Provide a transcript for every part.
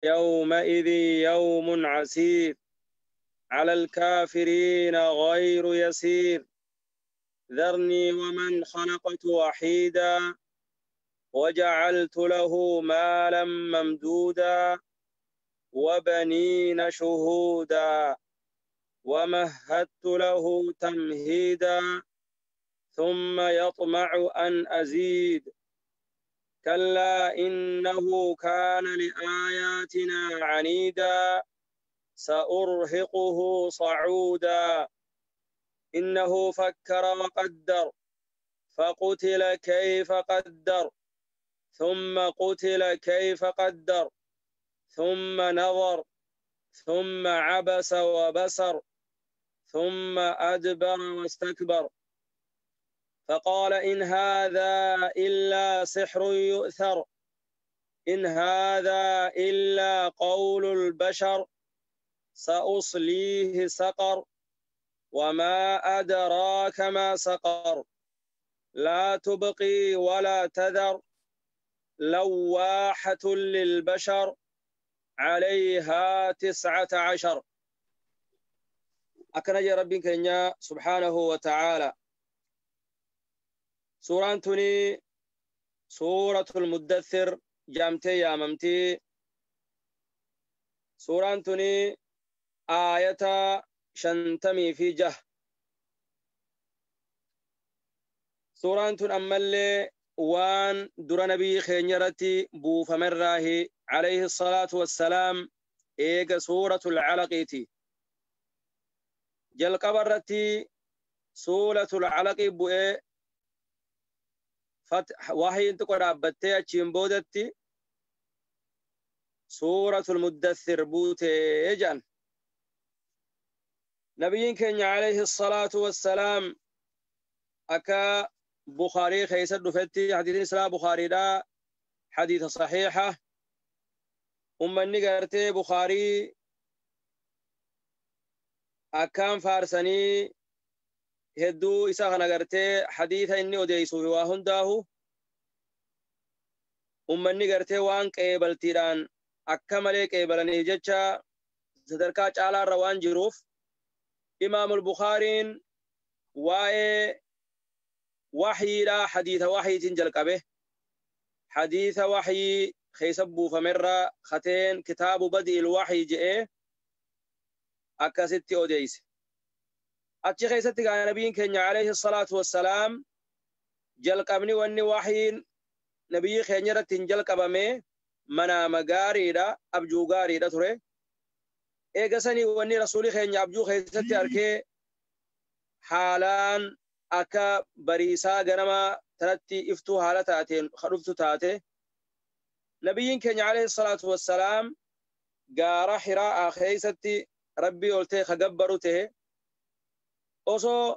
يومئذ يوم عسير على الكافرين غير يسير. ذرني ومن خلقت وحيدا وجعلت له مالا ممدودا وبنين شهودا ومهدت له تمهيدا ثم يطمع أن أزيد. كلا إنه كان لآياتنا عنيدا سأرهقه صعودا. إنه فكر وقدر فقتل كيف قدر ثم قتل كيف قدر ثم نظر ثم عبس وبسر ثم أدبر واستكبر فقال إن هذا إلا سحر يؤثر إن هذا إلا قول البشر سأصليه سقر وما أدراك ما سقر لا تبقي ولا تذر لواحة للبشر عليها 19. أكنج ربك إن سبحانه وتعالى. سورة توني سورة المدثر جامتي يا ممتي. سورة توني آية 56. سورة تون أمالي وان در نبي خينيرتي بوفمراه عليه الصلاة والسلام إيغ سورة العلقيتي جل قبرتي سورة العلق بوئي فتح وحي انتقو رابطي أچين سورة المدثر بوتي جان. نبيين كenya عليه الصلاة والسلام أكا بخاري خيسر دفتي حديث إسلام بخاري دا حديث صحيحة. أمني قرتي بخاري أكام فارسني هدو إسا خنا حديث إني أديسو في واهن داهو. أمني قرتي وان قيبلتيران أكملي قيبلني جتشا صدركا چالا روان جروف. إمام البخاري واي وحي لا حديث وحي تنجل قبه حديث وحي خيسبو فمرة ختين كتاب بدء الوحي جئ أكاستي أوديس أتشي خيستي قال نبيين كenya عليه الصلاة والسلام جل قبني واني وحي نبي خينيرة تنجل قبمي منا مغاري دا أبجو غاري دا تري إيغسني واني رسولي خينيا أبجو خيستي أركي حالان أكا بريسا غنما تلتي إفتو حالة تاتين خرفتو تاتي. نبيين كenya عليه الصلاة والسلام غارة حراء خيستي ربي قلتي خقبرو ته أوسو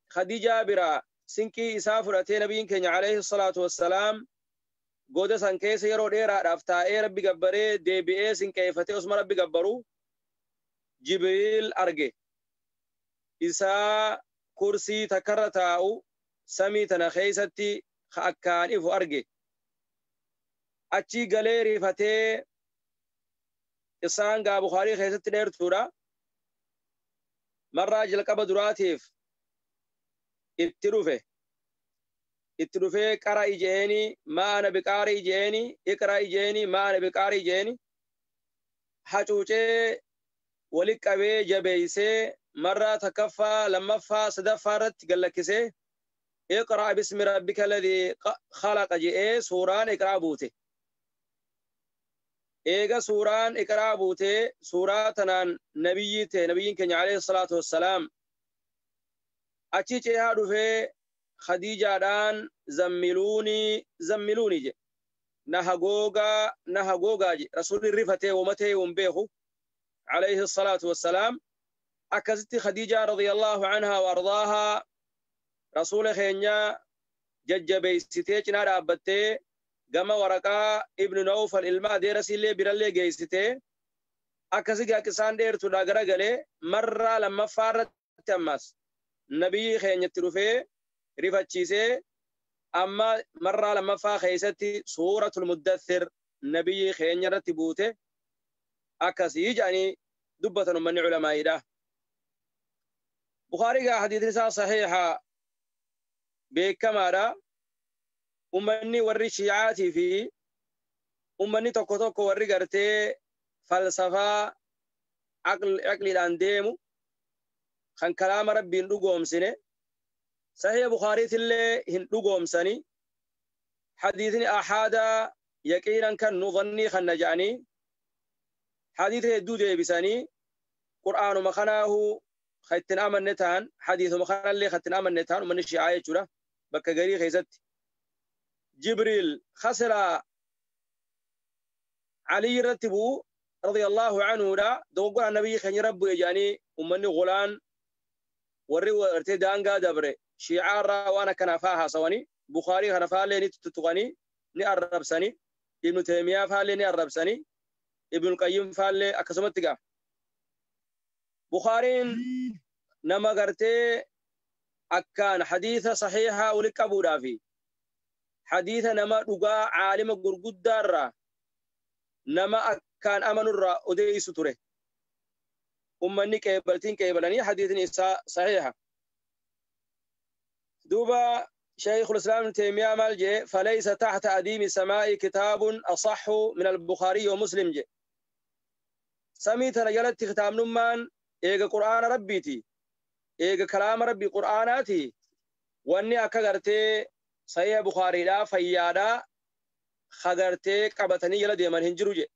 خديجة برا سنكي إسافرتي نبيين كenya عليه الصلاة والسلام قودة سنكي سيرو ديرا رافتائي ربي قبري دي بي اي سنكي فتي أسم ربي قبرو جبريل أرجي إسا كرسي تكرتاو سمي تنخيستي خأكان إفو أرجي أتشي غليري فتي إسان غا بخاري خيستي دير تورا مرة جلقب دراتيف اتروفه اتروفه قرأ إجيني ما أنا بقارئ إجيني اقرأ إجيني ما أنا بقارئ إجيني حچوچه ولقبه جبيسه مرة تكفى لما فا صدفارت قال اقرأ باسم ربك الذي خلق جئ سوران اقرأ بوته إيغا سوران اقرأ بوته سوراتنا نبيته نبيين كenya عليه الصلاة والسلام أتشي هادو في خديجة دان زملوني زملوني جي نهغوغا نهغوغا جي رسول الرفته ومته ومبيخو عليه الصلاة والسلام. أكزت خديجة رضي الله عنها وأرضاها رسول خينيا ججبيستي چنا رابطه gama waraqaa ibnu Nawfal ilma adeerasillee birallee geessite akkasi gaaqisaan dheertuudha garagalee marraa lammaffaa irratti ammas nabiyyi keenyatti dhufee rifachiisee amma marraa lammaffaa keessatti suuratul muddathir nabiyyi keenya irratti buute. Akkasii jedhanii dubbatan ummanni culamaa'iidha. Bukhaarigaa hadiisni isaa sahiiha beekamaadha. Ummanni warri shiicaatii fi ummanni tokko tokko warri gartee falsafaa aqliidhaan deemu kan kalaama rabbiin dhugoomsine sahiiha Bukhaariitillee hin dhugoomsani. Hadiisni ahaadaa yaqiinan kan nu dhannii kanna jedhanii hadiisa hedduu deebisanii qur'aanuma kanaahu kan ittiin amanne ta'an hadiisuma kanallee kan ittiin amanne ta'an ummanni shi'aa jechuudha bakka garii keessatti. Jibriil khasira Ali irratti bu'u radiyallahu anhuudha dogoggora nabiyyi keenya rabbu jedhanii ummanni gulaan warri wartee daangaa dabre shi'aa irraa waan akkanaa faa haasawanii Bukhaarii kana faallee ni tuttuqanii ni arrabsanii Ibnu Teemiyaa faallee ni arrabsanii Ibnu Qayyim faallee akkasumatti gaa. Bukhaariin nama gartee akkaan hadiisa sahiihaa walitti qabuudhaafi hadiisa nama dhugaa caalima gurguddaarraa nama akkaan amanurraa odeessu ture. Ummanni qeebaltiin qeebalanii hadiisni isaa sahiiha. Duuba شيخ الإسلام ابن تيمية مال جي فليس تحت أديم السماء كتاب أصح من البخاري ومسلم جي. سميت رجلت ختام نمان إيجا قرآن ربيتي إيجا كلام ربي قرآناتي واني أكغرتي صحيح بخاري لا فيادا خغرتي قبتني يلا ديمان هنجرو جي.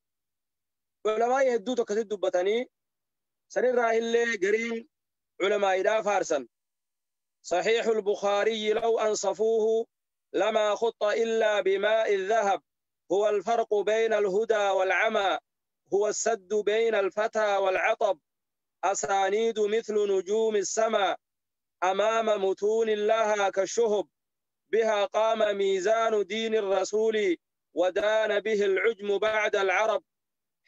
علماء يهدو تكسد دبتني سنين راهل قرين علماء لا فارسا. صحيح البخاري لو أنصفوه لما خط إلا بماء الذهب هو الفرق بين الهدى والعمى هو السد بين الفتى والعطب أسانيد مثل نجوم السماء أمام متون لها كالشهب بها قام ميزان دين الرسول ودان به العجم بعد العرب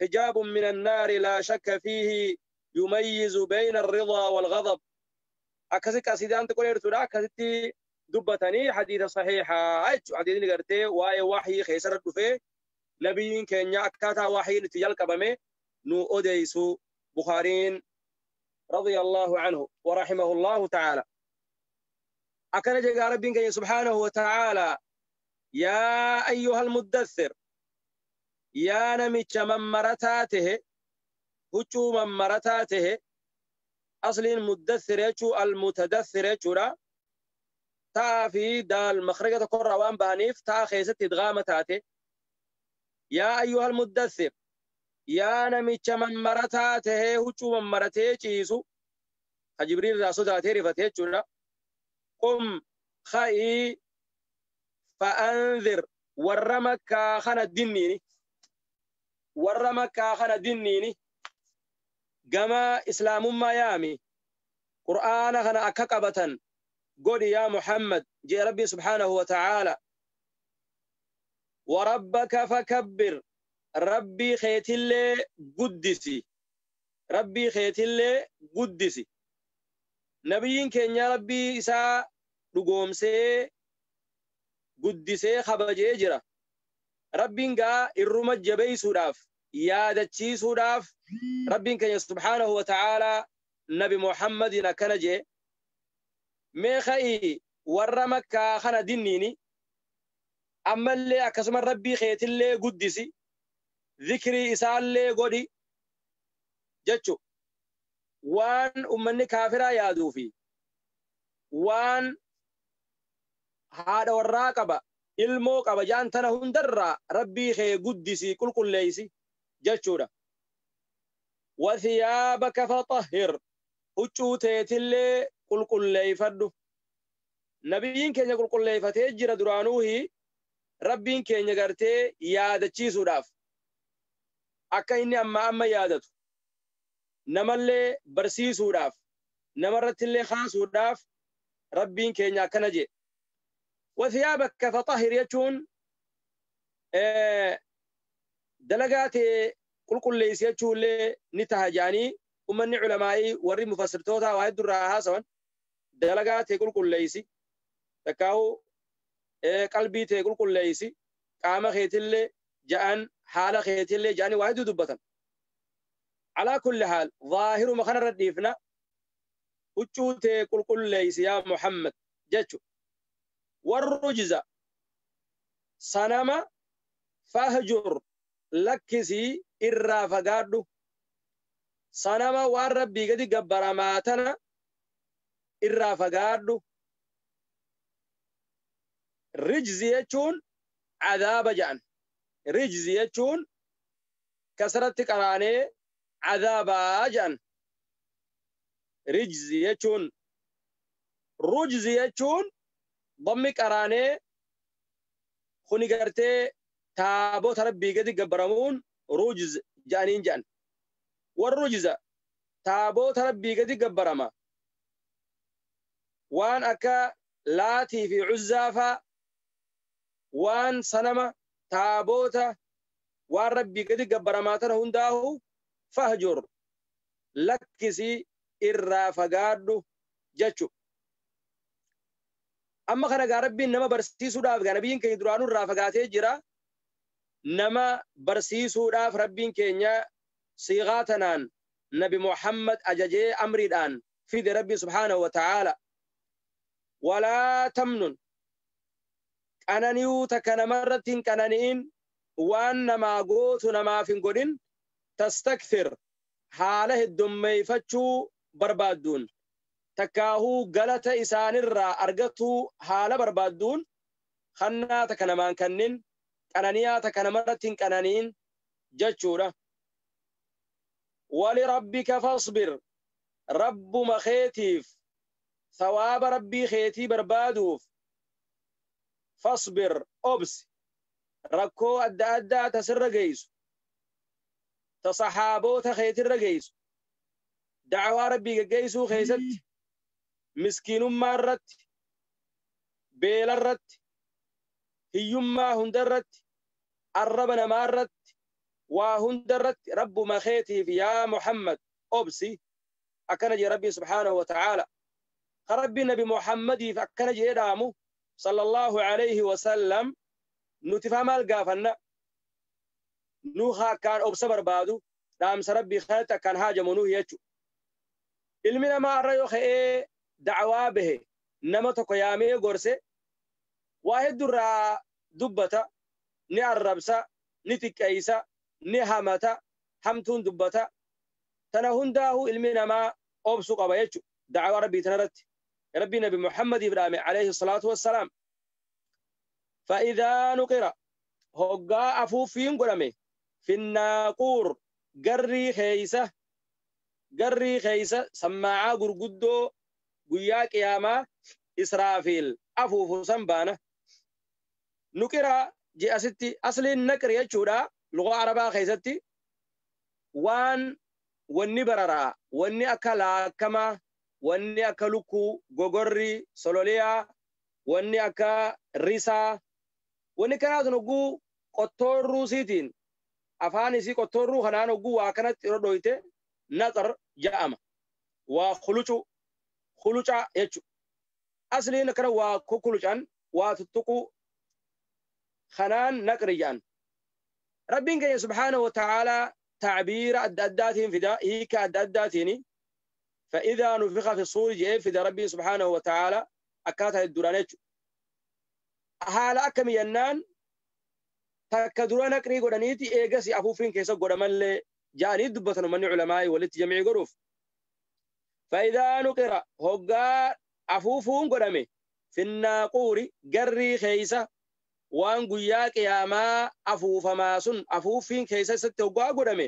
حجاب من النار لا شك فيه يميز بين الرضا والغضب. Akkasi qasiidaan xiqqoo dheertuudha. Akkasitti dubbatanii hadiisa sahiihaa jechuudha. Hadiisni gartee waa'ee wahyii keessarra dhufee nabiyyiin keenya akkaataa wahyiin itti jalqabame nu odeessu Bukhaariin radiyallahu anhu wa rahimahullahu ta'ala. Akkana jedha Rabbiin keenya subhaanahu wa ta'ala yaa ayyuhal muddathir yaa namicha mammarataa tahe huccuu mammarataa tahe أصل مدثر يجو المتدثر يجو تا في دال مخرجة قرة وان بانيف تا خيست إدغامة تاتي يا أيها المدثر يا نميتش من مرتا تهي هجو من مرتي جيسو خجبريل راسو تاتي رفتي يجو قم خي فأنذر ورمك خنا الدنيني ورمك خنا الدنيني جما إسلام ما يامي قرآن خنا أكقبة قل يا محمد جاء ربي سبحانه وتعالى وربك فكبر ربي خيت اللي قدسي ربي خيت اللي قدسي نبيين كان يا ربي إسا رقومسي قدسي خبجي جرا ربي قا الرمج جبي سوداف يا سوداف ربي كان سبحانه وتعالى نبي محمد نكنجي ميخي ورمك خنا دينيني أما اللي أكسم ربي خيت اللي قدسي ذكري إسال اللي قدي جتشو وان أمني كافرة يادو في وان هذا والراقبة الموق أبجان تنهن درا ربي خي قدسي كل كل ليسي جتشورا وثيابك فطهر huccuu teetillee qulqulleeffadhu. Nabiyyiin keenya qulqulleeffatee jira duraanuuhi rabbiin keenya gartee yaadachiisuudhaaf akka inni amma amma yaadatu namallee barsiisuudhaaf namarrattillee kaasuudhaaf rabbiin keenya akkana jedhe. Wathiyaabaka faxahir jechuun dalagaa ta'e qulqulleessi jechuullee ni taha jedhanii ummanni culamaa'ii warri mufassirtoota waa hedduurraa haasawan dalagaa ta'e qulqulleessi takkaahu qalbii ta'e qulqulleessi qaama keetillee ja'an haala keetillee ja'anii waa hedduu dubbatan. Alaa kulli haal zaahiruma kanarra dhiifna. Huccuu tee qulqulleeysi yaa Muhammad jechu. Warrujza sanama fahjur lakkisii irraa fagaadhu. Sanama waan rabbii gadi gabbaramaa tana irraa fagaadhu. Rijzi jechuun cadaaba jedhan. Rijzi jechuun kasratti qaraanee cadaabaa jedhan. Rijzi jechuun rujzi jechuun dammi qaraanee kuni gartee taabota rabbii gadi gabbaramuun rujz jedhaniin jedhan. Warrujza taabota rabbii gadi gabbarama. Waan akka laatii fi cuzzaa faa waan sanama taabota waan rabbii gadi gabbaramaa tana hundaahu fahjur lakkisii irraa fagaadhu jechu. Amma kana gaa rabbiin nama barsiisuudhaaf gaa nabiyyiin keenya duraanuu irraa fagaatee jira. Nama barsiisuudhaaf rabbiin keenya siiqaa tanaan nabi Muhammad ajajee amriidhaan fide rabbi subhaanahu wa ta'aala. Walaa tamnun qanani'uu takka namarratti hin qanani'in waan namaa gootu namaaf hin godhin tastakthir haala heddummeeyfachuu barbaadduun takkaahuu galata isaanirraa argatuu haala barbaadduun hannaa takka namaan kannin qananiyaa takka namarratti hin qanani'in jechuudha. Walirabbika fasbir rabbuma keetiif thawaaba rabbii keetii barbaaduuf fasbir obsi rakkoo adda addaa tasirra geessu ta saxaaboota keetirra geessu dacwaa rabbii geggeessuu keessatti miskiinummaa irratti beela irratti hiyyummaa hunda irratti arraba namaa irratti waa hunda irratti rabbuma keetiif yaa Muhammad obsi akkana jee rabbii subhaanahu wa ta'aala. Ka rabbii nabi Muhammadiif akkana jee dhaamu sallallahu alayhi wa sallam nuti faa maal gaafanna nu akkaan obsa barbaadu dhaamsa rabbii kanatti akkaan haajamu nuhi jechu. Ilmi namaa irra yoo ka'ee dacwaa bahe nama tokko yaamee gorse waa heddurraa dubbata ni arrabsa ni xiqqeeysa ni hamata hamtuun dubbata tana hundaa'uu ilmi namaa obsu qaba jechu dacwaa rabbii tanarratti. Rabbii nabi Muhammadiif dhaame alayhi salaatu wassalaam. فإذا نقر هقا أفوفين قدامي في الناقور قري خيسة قري خيسة سماعة قرقدو قيا قيامة إسرافيل أفوف سنبانة نقر جي أستي أصل النقر يجودا لغة عربة خيستي وان wanni bararaa wanni akka laakkamaa wanni akka lukkuu gogorrii sololiyaa wanni akka risaa wanni kanaa hogguu qottoorruu siitiin afaan isii qottoorruu kanaan hogguu waa kanatti yeroo dhoyte naqar ja'ama waa khulucu khuluca jechu asliin akkana waa kukkulucan waa tuttuquu kanaan naqri ja'an. Rabbiin keenya subhaanahu wa ta'aalaa تعبير أداتين فدا هيك أداتين فإذا نفخ في الصور جاء فدا ربي سبحانه وتعالى أكاتها الدرانيت حال أكم ينان تكدران كري قدنيتي إيجاسي أفوفين كيسا قدمان لي جاني دبتن من علماء ولت جميع غروف فإذا نقر هقا أفوفون قدمي في الناقور قري خيسة waan guyyaa qiyaamaa afuufamaa sun afuuffiin keessa isatti hoggaa godhame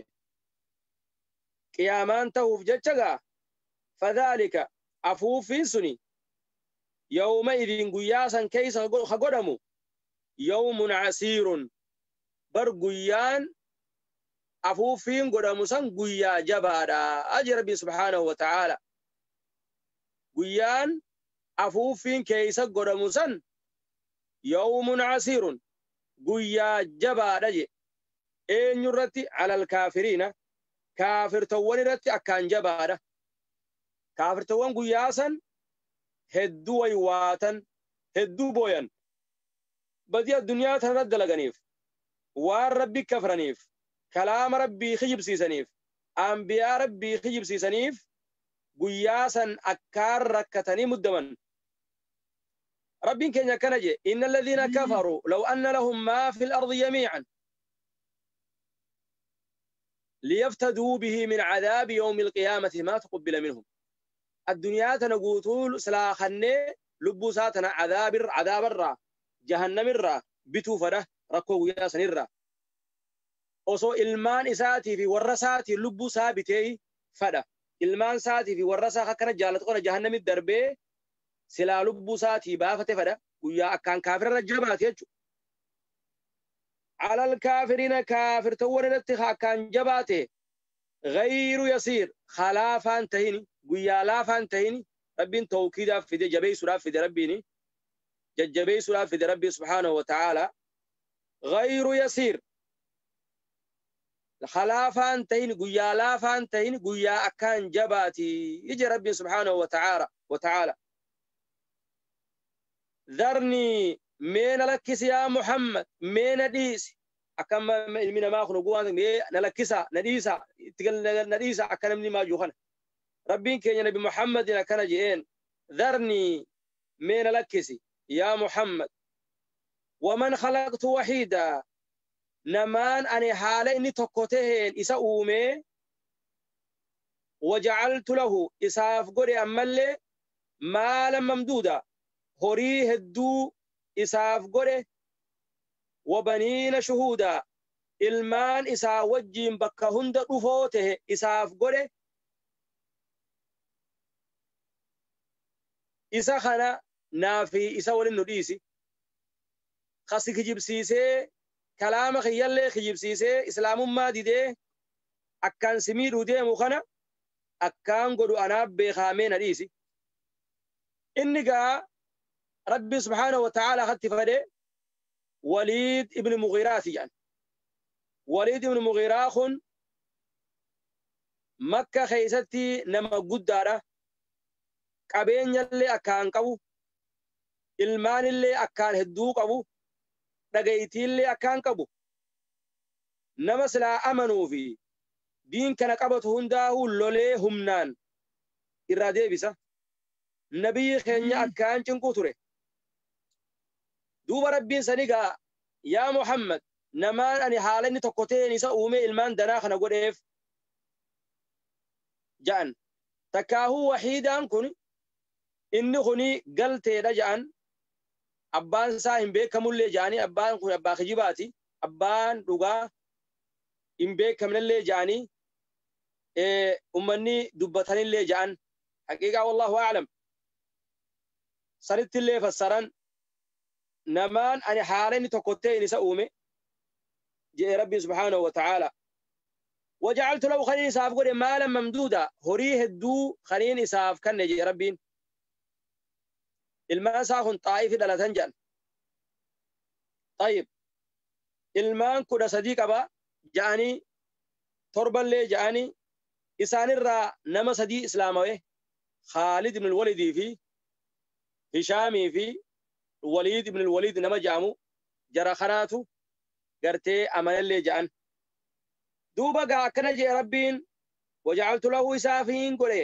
qiyaamaan ta'uuf jecha gaa fadhaalika afuuffiin suni yawma idin guyyaa san keessa ha godhamu yawmun asiirun bar guyyaan afuuffiin godhamu san guyyaa jabaadha aji rabbi subhaanahu wa ta'aala guyyaan afuuffiin keessa godhamu san يوم عسير قيا جبا رجي إن يرتي على الكافرين كافر توان رتي أكان جبا كافر توان قياسا هدو ويواتا هدو بويا بدي الدنيا ترد لغنيف وار ربي كفرنيف كلام ربي خجب سيسنيف Anbiyaa Rabbii kijibsiisaniif guyyaa san akkaan rakkatanii muddaman. Rabbiin keenya akkana jee: inna alladhiina kafaruu law anna lahum maa fi al-ardi jamiican liyaftaduu bihi min cadaabi yawmi alqiyaamati maa tuqubbila minhum. Addunyaa tana guutuu silaa kannee lubbuu isaa tana cadaabarraa jahannamirraa bituu fedha rakkoo guyyaa sanirraa. Osoo ilmaan isaatii fi warra isaatii lubbuu isaa bitee fedha. Ilmaan isaatii fi warra isaa akkana jaallatu kana jahannamitti darbee silaa lubbuu isaatii baafate fedha. Guyyaa akkaan kaafirarra jabaate jechuudha. Alal kaafiriina kaafirtawwan irratti akkaan jabaate ghayru yasiir khalaafaan tahini guyyaa laafaan tahini Rabbiin tawkiidaaf fide jabeessuudhaaf fide Rabbiin jajjabeessuudhaaf fide Rabbi subhaanahu wa ta'aala ghayru yasiir khalaafaan tahini guyyaa laafaan tahini guyyaa akkaan jabaati ija Rabbiin subhaanahu wa ta'aala. Dharnii mee na lakkisi yaa Muhammad mee na dhiisi akkam ilmi namaa kun oguu mee na lakkisa na dhiisa itti na dhiisa akka namni maajuu kana. Rabbiin keenya Nabi Muhammadin akkana je'een: dharnii mee na lakkisi yaa Muhammad waman khalaqtu wahiida namaan ani haala inni tokko taheen isa uumee wajacaltu lahu isaaf godhe ammallee maalan mamduuda horii hedduu isaaf godhe wabaniina shuhuuda ilmaan isaa wajjiin bakka hunda dhufoo tahe isaaf godhe isa kana naafi isa walin nu dhiisi. Kasi kijibsiisee kalaama kiyyallee kijibsiisee islaamummaa didee akkaan si miidhuu deemu kana akkaan godhu anaaf beekaamee na dhiisi. Inni gaa Rabbi subhaanahu wa ta'aala katti fedhe Waliid ibn Mughiiraati jedhan. Waliid ibn Mughiiraa kun Makka keessatti nama guddaadha. Qabeenyallee akkaan qabu, ilmaanillee akkaan hedduu qabu, dhagaytiillee akkaan qabu. Nama silaa amanuu fi diin kana qabatu hundaa'uu lolee humnaan irraa deebisa. Nabiyyi keenya akkaan cinquu ture. Duuba Rabbiin sani gaa yaa Muhammad namaan ani haala inni tokko ta'een isa uume ilmaan danaa kana godheef ja'an. Takkaahuu wahiidaan kun inni kuni galteedha ja'an. Abbaan isaa hin beekamullee ja'anii abbaan kun abbaa kijibaati. Abbaan dhugaa hin beekamnellee ja'anii ummanni dubbatanillee ja'an. Haqiiqaa wallahu a'lam. Sanittillee fassaran namaan ani haala inni tokko ta'een isa uume jedhe Rabbiin subhaanahu wa ta'aala. Wajacaltu lahu kaniin isaaf godhe maalan mamduuda horii hedduu kaniin isaaf kanne jedhe Rabbiin. Ilmaan isaa kun xaa'ifi dhalatan jedhan. Tayyib. Ilmaan 13 qaba ja'anii torballee ja'anii isaanirraa nama 3 islaamawe Khaalid ibn al-Walidii fi Hishaamii fi Waliid ibn al-Waliid nama ja'amu jara kanaatu gartee amanallee ja'an. Duuba gaa akkana jee Rabbiin wajacaltu lahu isaafiin godhe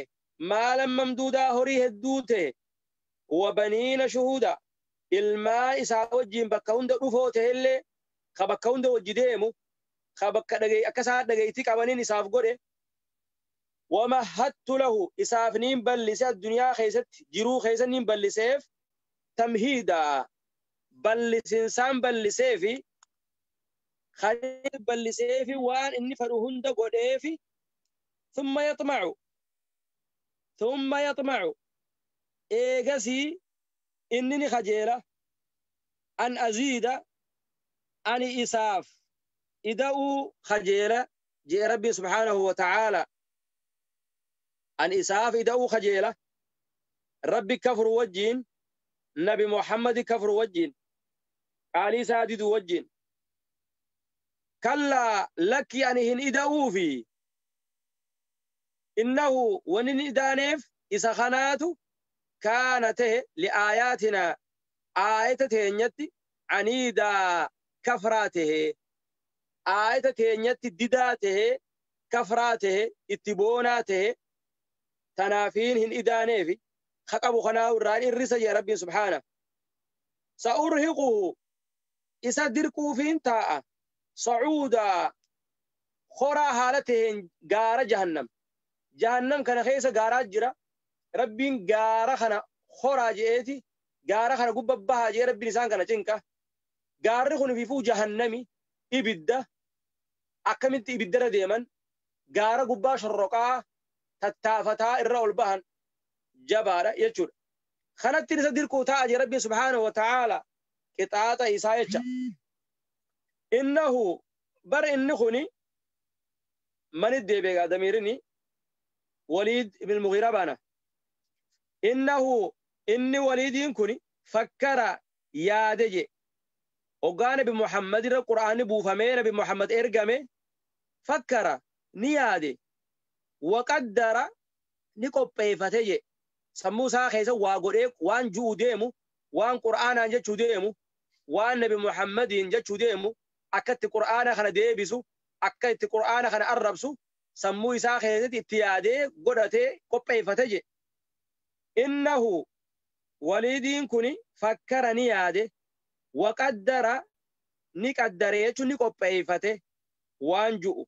maalan mamduudaa horii hedduu ta'e wabaniina shuhuuda ilmaan isaa wajjiin bakka hunda dhufoo ta'ellee ka bakka hunda wajji deemu ka bakka dhagee akka isaa dhageetti qabaniin isaaf godhe wamahattu lahu isaaf niin ballise addunyaa keessatti jiruu keessa niin balliseef tamhiida ballisinsaan balliseefi kan balliseefi waan inni fedhu hunda godheefi thumma yaxmacu eegasii inni ni kajeela an aziida ani isaaf ida'uu kajeela jee Rabbi subhaanahu wa ta'aala. An isaaf ida'uu kajeela Rabbi kafru wajjiin Nabi Muhammad kafru wajjiin qaalii isaa diduu wajjiin kallaa lakki ani hin ida'uufi innahu wanin idaaneef isa kanaatu kaana ta'e li'aayaatina aayata teenyatti aniidaa kafraa tahe aayata teenyatti didaa tahe Kafraa tahe itti boonaa tahe tanaafiin hin idaaneefi ka qabu kanaa irraan irrisa jee Rabbiin subhaana. Sa'urhiquhu isa dirquufiin taa'a sacuudaa horaa haala taheen gaara jahannam. Jahannam kana keessa gaaraa jira. Rabbiin gaara kana horaa je'eeti gaara kana gubba bahaa jee Rabbiin isaan kana cinqa. Gaarri kun ififuu jahannami ibidda akkamitti ibiddarra deeman gaara gubbaa shorroqaa tattaafataa irra ol bahan jabaadha jechuudha. Kanatti isa dirquu ta'a jee Rabbiin subhaanahu wa ta'aala qixaaxa isaa jecha. Innahu bar inni kuni manit deebi'e damiirini Waliid ibn Mughiira baana. Innahu inni Waliidiin kuni fakkara yaade je. Hoggaa Nabi Muhammad irra Qur'aanni buufamee Nabi Muhammad ergame fakkara ni yaade. Waqaddara ni qopheeffate je. Sammuu isaa keessa waa godhee waan ju'u deemu, waan Qur'aanaan jechuu deemu, waan Nabi Muhammadiin jechuu deemu, akka itti Qur'aana kana deebisu, akka itti Qur'aana kana arrabsu sammuu isaa keessatti itti yaadee godhatee qopheeffate je. Innahu Waliidiin kuni fakkara ni yaade, waqaddara ni qaddare jechuun ni qopheeffate waan ju'u.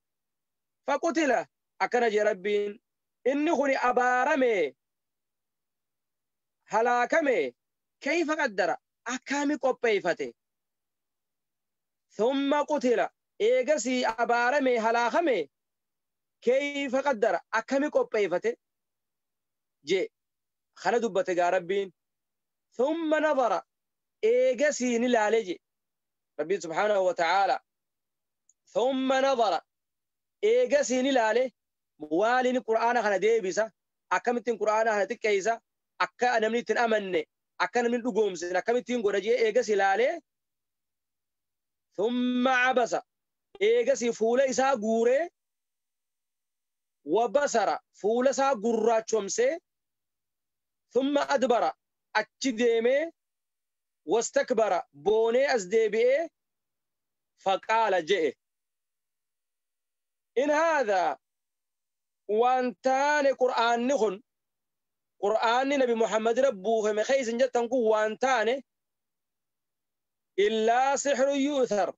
Faqutila akkana jee Rabbiin inni kuni abaarame halaakame kayfa qaddara akkami qopheeffate. Thumma qutila eegasii abaarame halaakame kayfa qaddara akkami qopheeffate jee kana dubbate gaa Rabbiin. Thumma nadara eegasii ni laale je Rabbiin subhaanahu wa ta'aala. Thumma nadara eegasii ni laale waaliin Qur'aana kana deebisa akkamittiin Qur'aana kana xiqqeessa akka namni ittiin amanne akka namni dhugoomsine akkamittiin godha jee eegasii laalee. Thumma abasa eegasii fuula isaa guuree wabasara fuula isaa gurraachomsee. Thumma adbara achi deemee wastakbara boonee as deebi'ee faqaala je'e. In haadhaa waan taane Qur'aanni kun Qur'aanni Nabi Muhammad irra buufame keeysin jettan kun waan taane illaa sixru yu'thar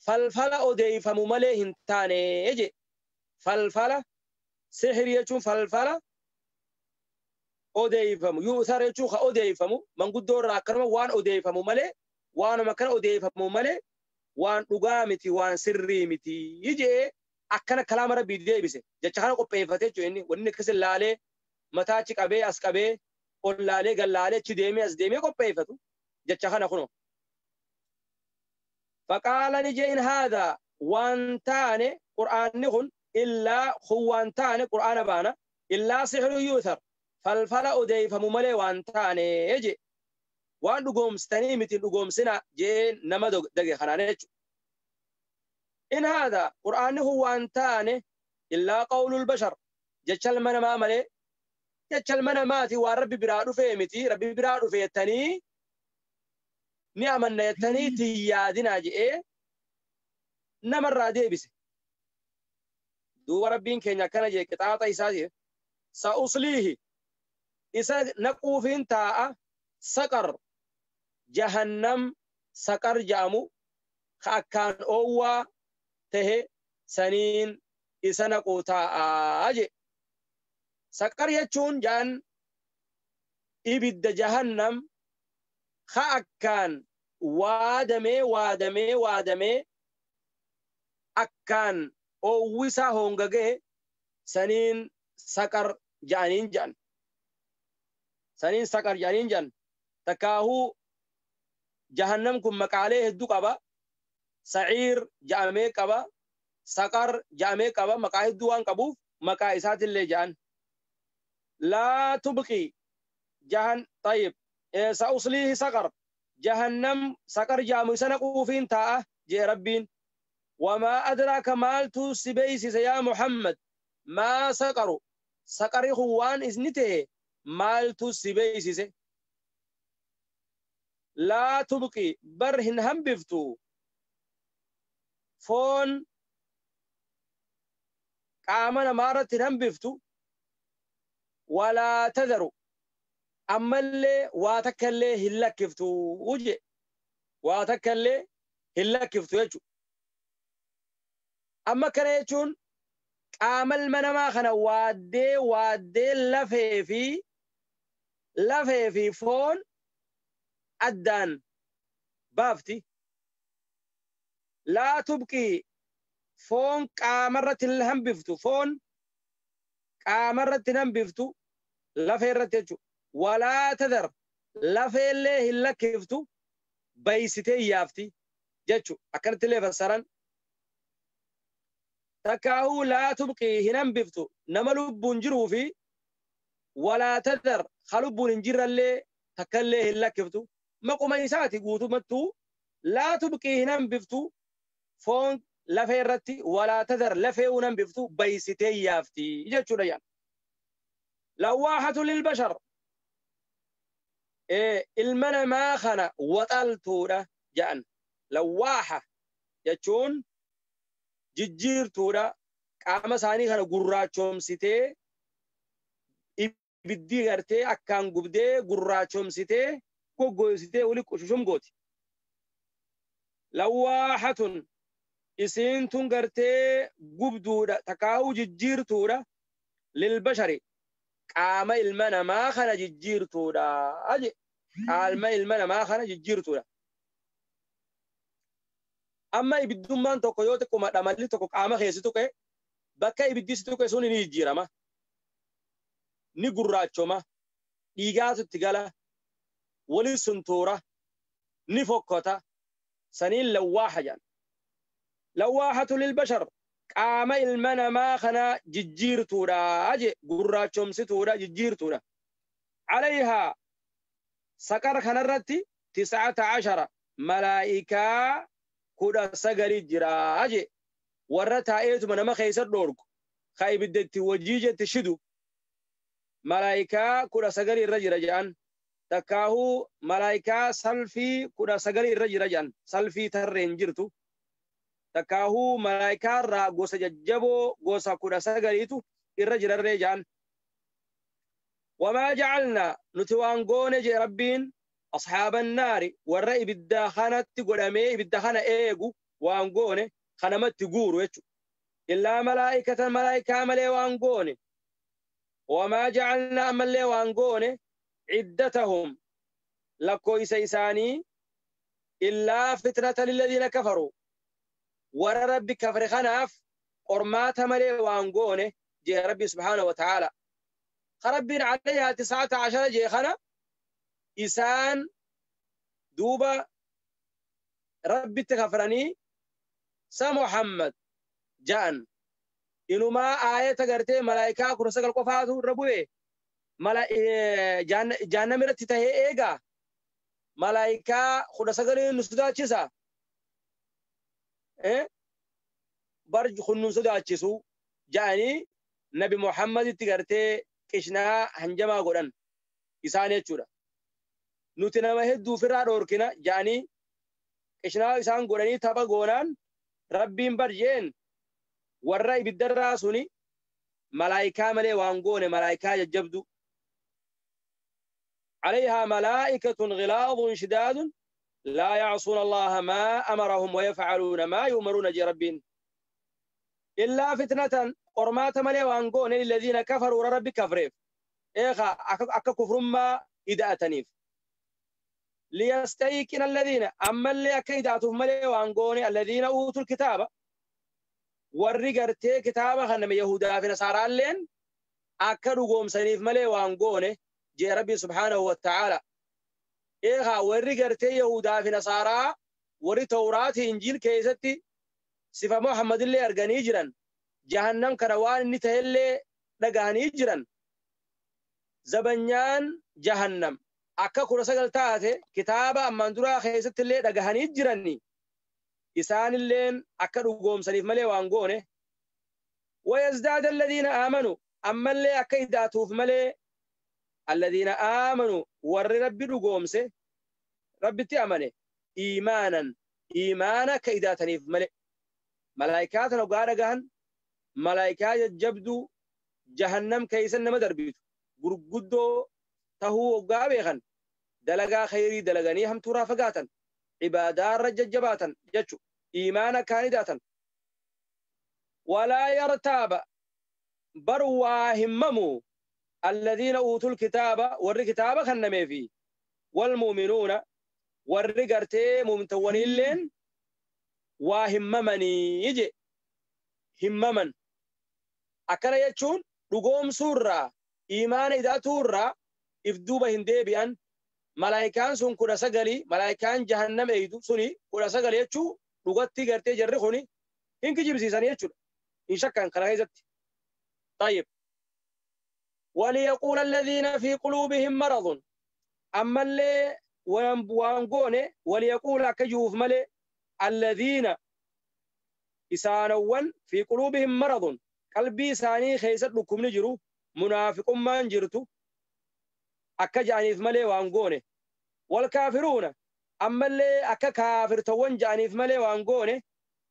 falfala odeeyfamu malee hin taane je. Falfala sixri jechuun falfala odeeyfamu, yu'thar jechuun ka odeeyfamu manguddoo irraa akkanuma waan odeeyfamu malee waanuma akkana odeeyfamu malee waan dhugaa miti waan sirrii miti jee akkana kalaama Rabbii deebise jecha kana qopheeffate jechuudha. Inni wanni akkas laalee mataa achi qabee as qabee ol laalee gad laalee achi deemee as deemee qopheeffatu jecha kana kunoo. Faqaala ni jee in haadhaa waan taane Qur'aanni kun illaa kun waan taane Qur'aana baana illaa sixru yu'thar falfala odeeyfamu malee waan taane je. Waan dhugoomsitanii miti dhugoomsina jee nama dage kanaan jechuudha. In haadhaa Qur'aanni kun waan taane illaa qawlul bashar jecha ilma namaa malee jecha ilma namaati waan Rabbi biraa dhufee miti Rabbi biraa dhufe jettanii ni amanna jettanii tiyyaadinaa je'ee namarraa deebise. Duuba Rabbiin keenya akkana jee qixaaxa isaa jee sa'usliihi isa naquufiin taa'a saqar jahannam saqar ja'amu ka akkaan oowwaa tahe saniin isa naquu taa'aa je. Saqar jechuun ja'an ibidda jahannam ka akkaan waadamee waadamee waadamee akkaan oowwisaa hongagee saniin saqar ja'aniin ja'an. Saniin saqar ja'aniin ja'an. Takkaahuu jahannam kun maqaalee hedduu qaba. Saciir ja'amee qaba. Saqar ja'amee qaba. Maqaa hedduu waan qabuuf maqaa isaatillee ja'an. Laa tubqi jahan tayyib sa'usliihi saqar jahannam saqar ja'amu isa naquufiin taa'a jee Rabbiin. Wamaa adraaka maaltu si beeysise yaa Muhammad maa saqaru saqari kun waan isni ta'e maaltu si beeysise. Laa tubqi bar hin hambiftu foon Qaama namaa irratti hin hambiftu. Walaa tadaru ammallee waa takka illee hin lakkiftu je, waa takka illee hin lakkiftu jechuudha. Amma kana jechuun qaama ilma namaa kana waaddee waaddee lafee fi foon addaan baafti. Laa tubqii, foon qaamarratti hin hambiftu, foon qaamarratti hin hambiftu, lafee irratti jechuudha. Walaa tadar, lafeellee hin lakkiftu, baysitee yaafti jechuudha. Akkanatti illee fassaran. Takkaahuu laa tubqii, hin hambiftu nama lubbuun jiruu fi walaa tadar, ha lubbuun hin jirrallee takkallee hin lakkiftu. Maquma isaati guutumattuu laa tubqii, hin hambiftu foon lafee irratti, walaa tadar, lafee hin hambiftu, baysitee yaafti jechuudha yaan. Lawwaaxatu lilbashar, ilma namaa kana waxaltuudha jedhan. Lawwaaxa jechuun jijjiirtuudha. Qaama isaanii kana gurraachoomsitee, ibiddi gartee akkaan gubdee gurraachoomsitee goggoysitee wali qushushum gooti. Lawwaaxatun, isiin tun gartee gubduudha, takkaa'uu jijjiirtuudha. Lilbashari, qaama ilma namaa kana jijjiirtuudha aje, qaama ilma namaa kana jijjiirtuudha. Amma ibiddummaan tokko yoo xiqquma dhamalli tokko qaama keessi tuqe, bakka ibiddi si tuqe sun ni jijjiirama, ni gurraachoma, dhiigaatu itti gala, wali suntuura, ni fokkota. Saniin lawwaaxa jedhan. Lawwaaxatu lilbashar, qaama ilma namaa kana jijjiirtuudha je, gurraachomsituudha, jijjiirtuudha. Calayhaa, saqar kanarratti, 19, malaa'ikaa 19 jira je, warra taa'eetuma nama keessa dhoorgu, ka ibidda itti wajjii jetti shidu. Malaa'ikaa 19 irra jira jedhan. Takkaahuu malaa'ikaa salfii 19 irra jira jedhan, salfii tarreen jirtu. Takkaahuu malaa'ikaa irraa gosa jajjaboo gosa 19tu irra jirarree jedhan. Wamaa jacalnaa, nuti waan goone jee Rabbiin, asxaaba annaari, warra ibidda kanatti godhamee ibidda kana eegu waan goone, kanamatti guuru jechu, illaa malaa'ikatan, malaa'ikaa malee waan goone. Wamaa jacalnaa, ammallee waan goone, ciddatahum, lakkoofsa isaanii, illaa fitnata lilladiina kafaruu, warra Rabbi kafre kanaaf qormaata malee waan goone jee Rabbi subhaanahu wa ta'aala. Rabbiin calayhaa 19 jee kana isaan duuba Rabbitti kafranii sa Muhammad ja'an inumaa aayata gartee malaayikaa 19 qofaatu irra bu'e jahannam irratti tahee eegaa malaayikaa 19 nu sodaachisa, bar kun nu sodaachisu ja'anii Nabi Muhammaditti gartee qishnaa hanjamaa godhan isaan jechuudha. Nuti nama hedduu ofirraa dhoorkina ja'anii qishnaa isaan godhanii tapha goonaan, Rabbiin bar jeen warra ibiddarraa suni malaayikaa malee waan goone, malaayikaa jajjabdu. عليها ملائكة غلاظ شداد لا يعصون الله ما أمرهم ويفعلون ما يؤمرون جي ربين. إلا فتنة، qormaata malee waan goone، للذين كفروا، Rabbi kafreef eeqa akka kufrummaa ida'ataniif. ليستيقن الذين، ammallee akka ida'atuuf malee waan goone، الذين أوتوا الكتاب، warri gartee kitaaba kanname Yahudaa fi Nasaaraalleen akka dhugoomsaniif malee waan goone jee Rabbi subhaanahu wa ta'ala. Eegaa warri gartee Yahudaa fi Nasaaraa, warri Tawraati Injiil keessatti sifa Muhammadillee arganii jiran, jahannam kana waan inni ta'ellee dhagahanii jiran, zabanyaan jahannam akka 19 taate kitaaba ammaan duraa keessatti illee dhagahanii jirani, isaanilleen akka dhugoomsaniif malee waan goone. ويزداد الذين آمنوا، ammallee akka idaatuuf malee، الذين آمنوا، warri Rabbi dhugoomse, Rabbitti amane، إيمانا، iimaana akka idaataniif malee. Malaayikaa tana dhugaa dhagahan. Malaayikaa jajjabduu jahannam keeysan nama darbitu gurguddoo tahuu hoggaa beekan dalagaa khayrii dalaganii hamtuuraa fagaatan, ibaadaarra jajjabaatan jechu, iimaana kaanidaatan. Walaa yartaaba, bar waa himmamu, alladhiina uutul kitaaba, warri kitaaba kennameefi, walmu'minuuna, warri gartee mu'mintawwaniilleen waa himmamanii je. Himmaman akkana jechuun dhugoomsuurraa, iimaana ida'atuurraa if duuba hin deebi'an. Malaayikaan sun 19, malaayikaan jahannam eeydu suni 19 jechuu dhugatti gartee jarri kuni hin kijibsiisanii jechuudha, hin shakkan kana keessatti. طيب، وليقول الذين في قلوبهم مرض، أما اللي وانقونه وليقول أكجوف ملي الذين إسانوان في قلوبهم مرض، قلبي ساني خيست لكم نجرو منافق ما نجرتو أكجانيف ملي وانقونه. والكافرون، أما اللي أكا كافر توان جانيف ملي وانقونه،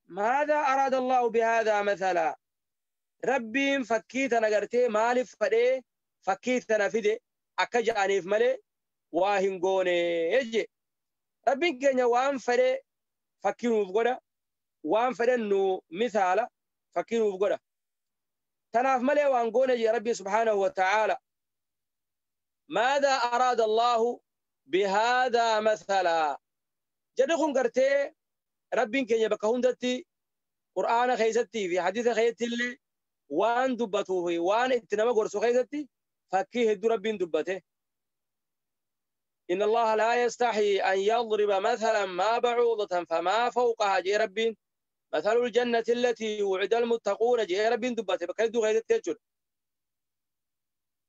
ماذا أراد الله بهذا مثلا؟ ربي فكيت نغرتي مالف فدي فكيت نفدي أكجانيف ملي واهنقونه يجي. ربي كان وان فدي فكينو فقودا، وان فدي نو مثالا فكينو فقودا تناف ملي وانقونه يا ربي سبحانه وتعالى. ماذا أراد الله بهذا مثلا؟ جدكم قرتي ربي كان يبقى هندتي قرآن خيزتي في حديث خيزتي اللي وان دبته وان اتنما قرصو خيزتي فكيه الدو ربي دبته. إن الله لا يستحي أن يضرب مثلا ما بعوضة فما فوقها جي ربي، مثل الجنة التي وعد المتقون جي ربي دبته بكيدو خيزتي.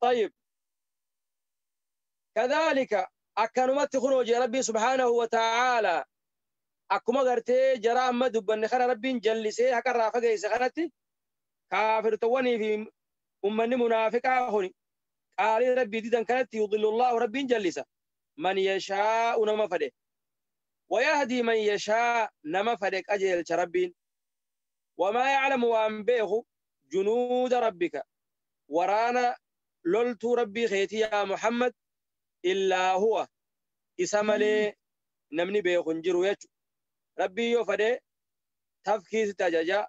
طيب، كذلك أكنمت خروج ربي سبحانه وتعالى أكما غرتي جرى أما دبن خنا ربي جلسي هكا رافقه سخنتي كافر تواني في أمني منافقة هوني قال ربي ديدن كانت يضل الله ربي جلسه من يشاء نما فده ويهدي من يشاء نما فدك أجل ربي. وما يعلم وأن بيه جنود ربك ورانا لولتو ربي خيتي يا محمد إلا هو إسمالي نمني بيه يجو ربي يوفده تفكي ستاجاجا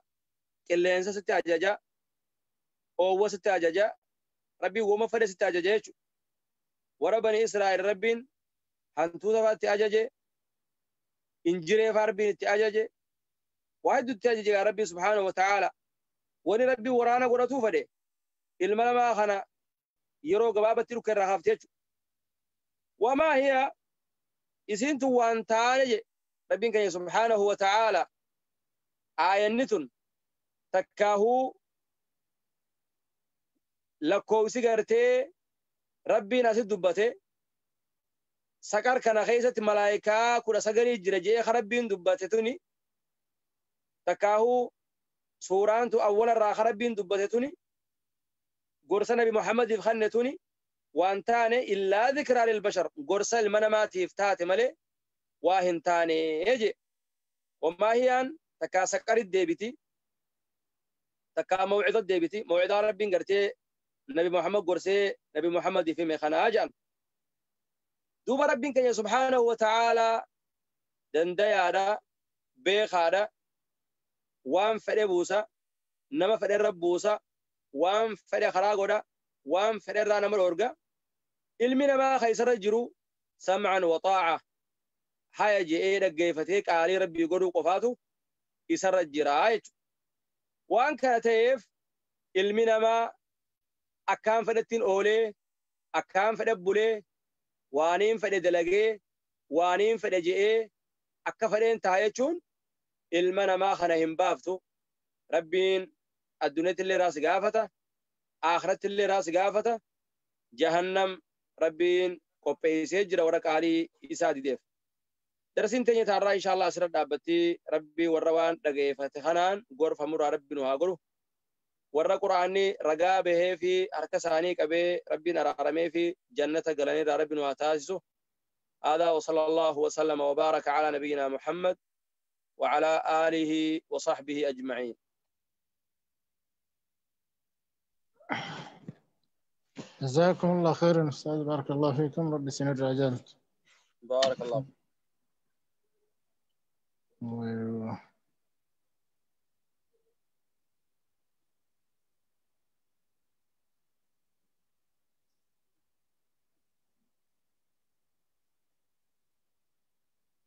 قلنسا ستاجاجا أو ستاجاجا ربي وما فده ستاجاجا يجو. وربني إسرائيل ربين هنتو دفعت أجاجي إنجري فاربين تأجاجي واحد تأجاجي ربي سبحانه وتعالى. وني ربي ورانا قرأتو فده الملما خنا يرو قبابة تلك الرخافتيجو. وما هي إسنتو وانتاني ربين كان سبحانه وتعالى آية تكاهو لكو سيغرتي ربي ناس دبته سكر كان خيسة ملائكة كل سجري جرجي خربين دبته توني تكاهو سوران تو أول را خربين دبته توني قرص نبي محمد يفخنتوني وانتاني إلا ذكرى للبشر قرص المنامات يفتات ملي واهنتاني يجي. وما هي أن تكا سكر الديبتي تكا موعظة الديبتي موعظة ربين قرتي نبي محمد قرسي نبي محمد في مخنا أجان دوب ربين كان سبحانه وتعالى دنديادا بيخادا وان فدي بوسا نما فدي رب بوسا وان فدي خراغودا وان فدي رانا مرورغا علمنا ما خيسر جرو سمعا وطاعة هاي جي دغيفتي قالي ربي غدو قفاتو يسر جرايت وان كاتيف علمنا ما أكام فدتين أولي أكام فدبولي وانين فددلقي وانين فدجئي أكا فدين تايتشون إلمنا ما خنهم بافتو ربين الدنيا اللي راس قافته آخرت اللي راس قافته جهنم ربين قبيسي جرى ورق علي إسادي ديف درسين تاني تارا إن شاء الله أسرد دابتي ربي والروان دقيفة خنان غرفة مرة ربي نهاقره warra quraanni ragaa bahee fi harka isaanii qabee rabbiin araaramee fi jannata galanii irraa rabbiin waa taasisu. هذا وصلى الله وسلم وبارك على نبينا محمد وعلى آله وصحبه أجمعين. جزاكم الله خيرا أستاذ، بارك الله فيكم، ربي سنرجع عجلت. بارك الله. أيوه.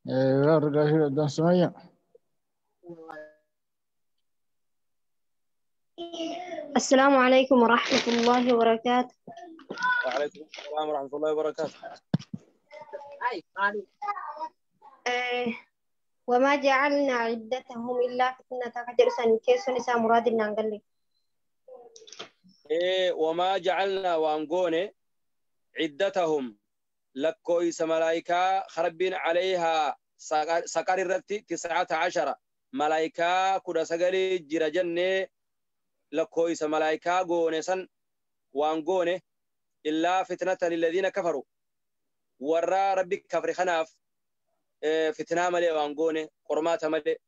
أيوه رجع قدام سمية. السلام عليكم ورحمة الله وبركاته. وعليكم السلام ورحمة الله وبركاته. وما جعلنا عدتهم إلا فتنة كجرسان كيسون إسا مراد النانقل. وما جعلنا وانقوني عدتهم لكويس ملائكة خربين عليها سقر الرتي 19 ملائكة كدا سقري جرى جنة لكويس ملائكة غونسن وانغوني إلا فتنة للذين كفروا ورا ربك كفر خناف فتنة ملي وانغوني قرمات ملي.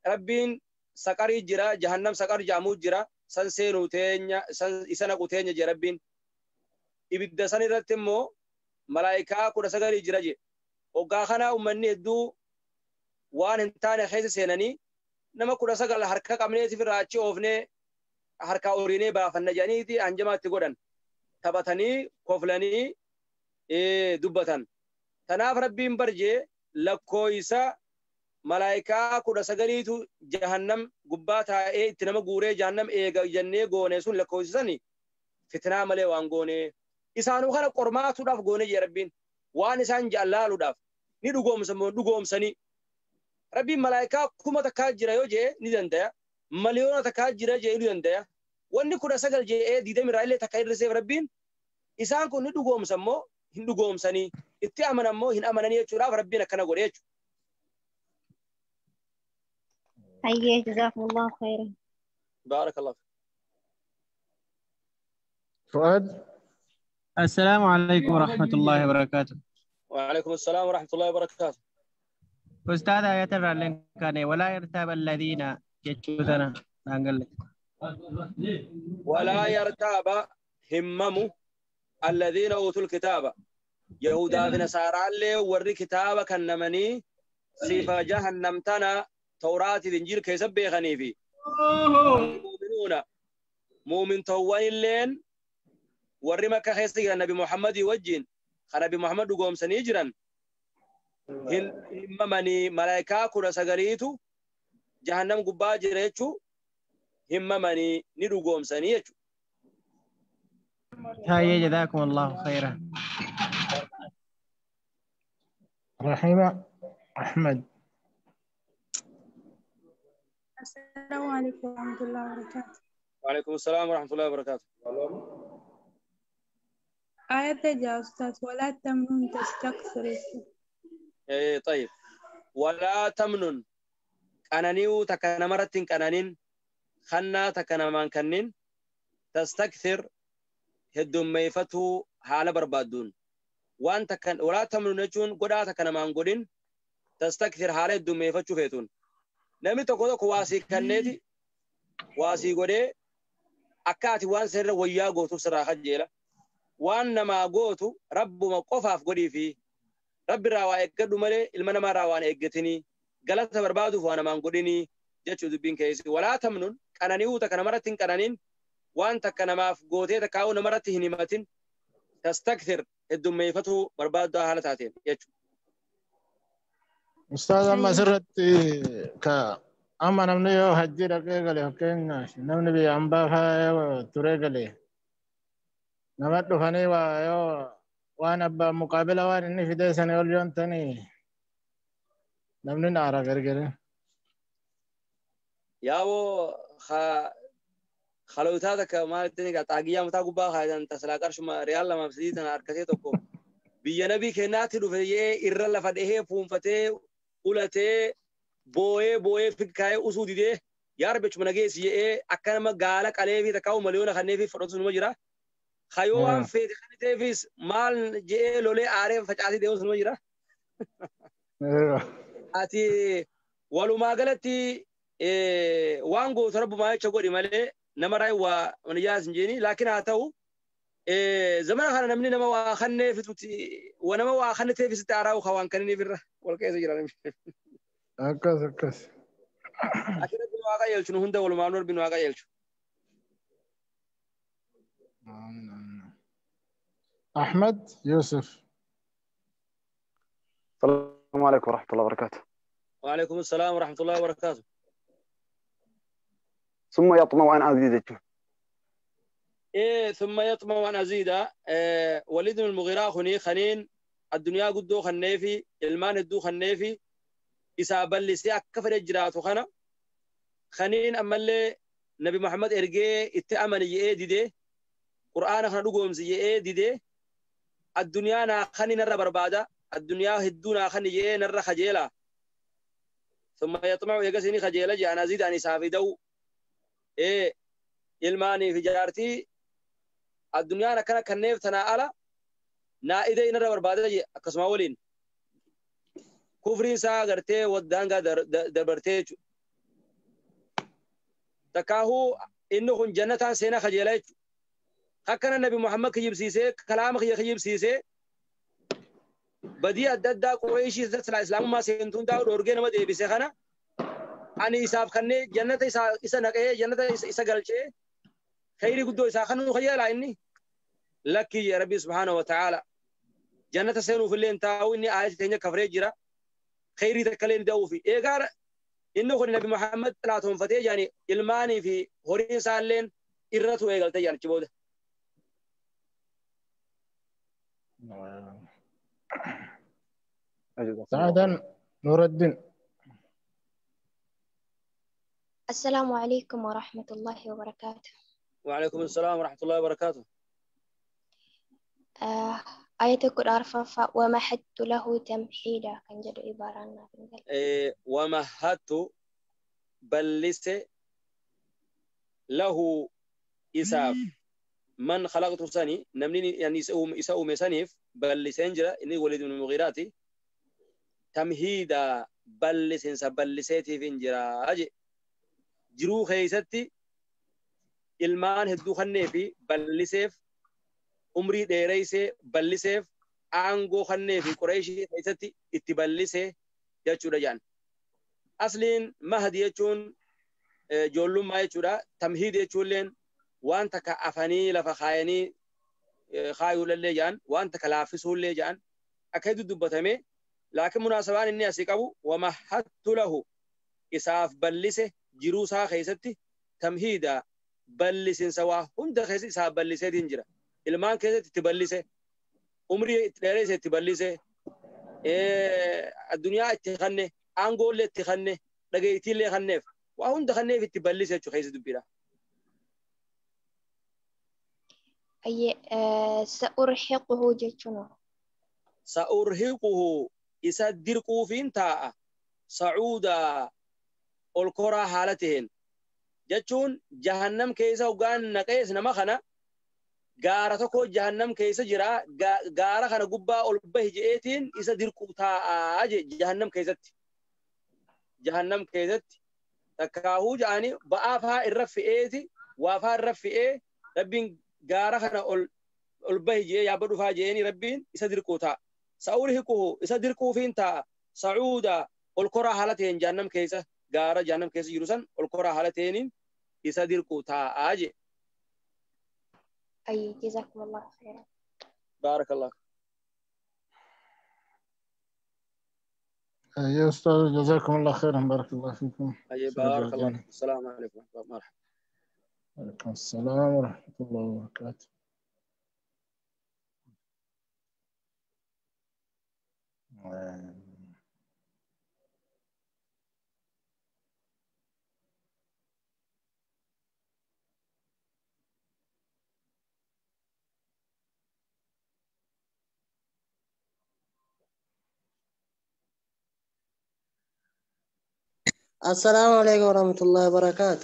ربين سقري جرا جهنم سقر جامو جرا سن سينو تينيا سن إسانا قتينيا جرا ربين ibidda san irratti immoo malaayikaa 19 jira je. Hoggaa kana uummanni hedduu waan hin taane keessa seenanii nama 19 harka qabneetiif irraa achi oofnee harka oriinee baafanna jedhaniiti hanjamaatti godhan. Taphatanii koflanii dubbatan. Tanaaf rabbiin barjee lakkooysa malaayikaa 19tu jahannam gubbaa taa'ee itti nama guuree jahannam eega jennee goone sun lakkooysisani fitnaa malee waan goone. Isaanuu kana qormaatuudhaaf goone jee rabbiin waan isaan jaalaaluudhaaf ni dhugoomsamoo dhugoomsanii. Rabbiin malaayikaa 1000 jira yoo jee ni dandaya, 1,000,000 jira jee ni dandaya. Wanni 19 jee 20 irraa illee takka hir'iseef rabbiin isaan kun ni dhugoomsammoo hin dhugoomsanii itti amanammoo hin amananii jechuudhaaf rabbiin akkana godhe jechuudha. Hayyee jazaakumullahu khayran. Baarakallahu. فؤاد. السلام عليكم ورحمة الله وبركاته. وعليكم السلام ورحمة الله وبركاته. أستاذ آية الرلين كان ولا يرتاب الذين يجوزنا نقول ولا يرتاب همم الذين أوتوا الكتاب يهودا ونصارى اللي وري كتاب كنمني صفة جهنم تنا توراة الإنجيل كيسب بيغني في المؤمنون مؤمن توين لين warri Makka keessa jiran Nabi Muhammad wajjin kan Nabi Muhammad dhugoomsanii jiran hin himmamanii malaayikaa 19tu jahannam gubbaa jira jechuu himmamanii ni dhugoomsanii jechuudha. Hayyee jazaakum Allahu khayran. رحيمة أحمد. السلام عليكم ورحمة الله وبركاته. وعليكم السلام ورحمة الله وبركاته. آية يا أستاذ ولا تمنن تستكثر. طيب ولا تمنن قنانيو تكنمرت قنانين خنا تكنمان كنين تستكثر هدوميفتو حال بربادون وان تكن ولا تمنن جون غدا تكنمان غدين تستكثر حال هدوميفتو فيتون نمي tokko tokko waasii kanneeti waasii godhee akka ati waan sirra wayyaa gootuuf sirraa kajeela waan namaa gootu rabbuma qofaaf godhii fi rabbi irraa waa eeggadhu malee ilma namaa irraa waan eeggatinii galata barbaaduuf waa namaan godhinii jechuu dubbiin keessi. Walaa tamnun qanani'uu takka namarratti hin qananin waan takka namaaf gootee takkaa'uu namarratti hin himatin tastakthir heddummeeffatuu barbaaddaa haala taateen jechuudha. Ustaaz amma asirratti ka amma namni yoo hajji dhaqee gale fakkeenyaaf namni biyya ambaa faa turee gale nama dhufanii waa yoo waan abbaa muqaabila waan inni fidee sana ol yoontanii namni naara gargare. Yaaboo خلوتها تك مالتني قطعية متى قبا خايدان تسلا قرش ما ريال لما بسيط أنا أركزي تكو بيجنا بي كناتي رفيه إرلا فده فوم فته ولته بوه بوه في كاي أسودي ده يار بيش منجيس يه أكن ما قالك عليه في تكاو مليون خني في فرص نمجرا خيوان في خني تفيس مال جه لولي عارف فجأة ده نمجرا أتي ولو ما قالتي وانغو تربو ما يشغل ماله نمراي ونجاز نجيني لكن هاتو Zamana kana namni nama waa kanneefituti nama waa kanneteefisitti aaraa'u ka waan kanniif irra wal keessa jira namni. Akkas akkas. Akki rabbi nu haa qajeelchu nu hunda walumaan rabbi nu haa qajeelchu. آمين آمين. أحمد يوسف. السلام عليكم ورحمة الله وبركاته. وعليكم السلام ورحمة الله وبركاته. ثم يطمع أن أزيد. إيه ثم يطمع أن أزيد. وليد بن المغيرة خني خنين الدنيا قدو خنيفي المان الدو خنيفي إسا بلسي أكفر الجرات خنا خنين أما اللي نبي محمد إرجع اتأمن يئ ديده قرآن خنا دقوم زي ديده الدنيا نا خني نرى بربادة الدنيا هدونا خني يئ نرى خجيلة ثم يطمع يقسني خجيلة جاء أنا أزيد أن إسافي دو إيه ilmaanii fi jaartii addunyaan akkana kanneef tanaa ala naa idee inarra barbaada je akkasuma waliin kufriin isaa gartee waddaangaa dabartee jechuudha. Takkaahuu inni kun jannataan seenaa kajeela jechuudha. Akkana Nabi Muhammad kijibsiisee kalaama kiyya kijibsiisee badii adda addaa Qureeshii islaamummaa seentuun taa'u dhoorgee nama deebise kana ani isaaf kannee jannata isa naqee jannata isa galchee خيري قدو إسا خنو خيالا إني لكي يا ربي سبحانه وتعالى جنة سينو في اللي انتاو إني آية تهنيا كفري جرا خيري تكلين داو في إيقار إنه خني نبي محمد ثلاثهم فتي يعني إلماني في هورين سالين إرتو إيقال تيجان كبودة. سعدا نور الدين. السلام عليكم ورحمة الله وبركاته. وعليكم السلام ورحمة الله وبركاته. آية القرآن ومهدت له تمهيدا كان جد عبارة. ومهدت بلست له إساف من خلقت سني نمني يعني إساء سنيف بلسنجرا إني ولد من المغيرات تمهيدا بلسن بلسيتي فينجرا أجي jiruu keessatti ilmaan hedduu kannee fi balliseef umrii dheereysee balliseef aangoo kannee fi Qureeshii keessatti itti ballisee jechuudha jedhan. Asliin mahdi jechuun ijoollummaa jechuudha. Tamhiid jechuulleen waan takka afanii lafa kaayanii kaayuullee jedhan waan takka laaffisuullee jedhan akka hedduu dubbatame laakiin munaasabaan inni asii qabu wamahattu lahu isaaf ballise jiruu isaa keessatti tamhiida ballisinsa waa hunda keessatti isaa balliseetiin jira. Ilmaan keessatti itti ballise, umrii itti dheeresse itti ballise, addunyaa itti kanne, aangoollee itti kanne, dhageettiillee kanneef waa hunda kanneef itti ballise jechuudha keessa dubbiidha. Sa'urhiquhu jechuun. Sa'urhiquhu isa dirquufiin taa'a sa'uudaa ol koraa haala taheen jechuun jahannam keessa hoggaan naqees nama kana gaara tokko jahannam keessa jira gaara kana gubbaa ol bahi je'eetiin isa dirquu taa'aa je jahannam keessatti takkaahuu ja'anii ba'aa faa irra fe'eeti waa faa irra fe'ee rabbiin gaara kana ol bahi je'ee yaabba dhufaa je'eeni rabbiin isa dirquu taa'a. Sa'urhiquhu isa dirquufiin taa'a sa'uudaa ol koraa haala taheen jahannam keessa gaara jahannam keessa jiru san ol koraa haala ta'een isa dirquu taa'aa je. Ay jazakumullahu khairan. Barakallah. يا أستاذ جزاكم الله خيرا بارك الله فيكم. أي بارك الله. السلام عليكم ورحمة الله. وعليكم السلام ورحمة الله وبركاته. السلام عليكم ورحمة الله وبركاته.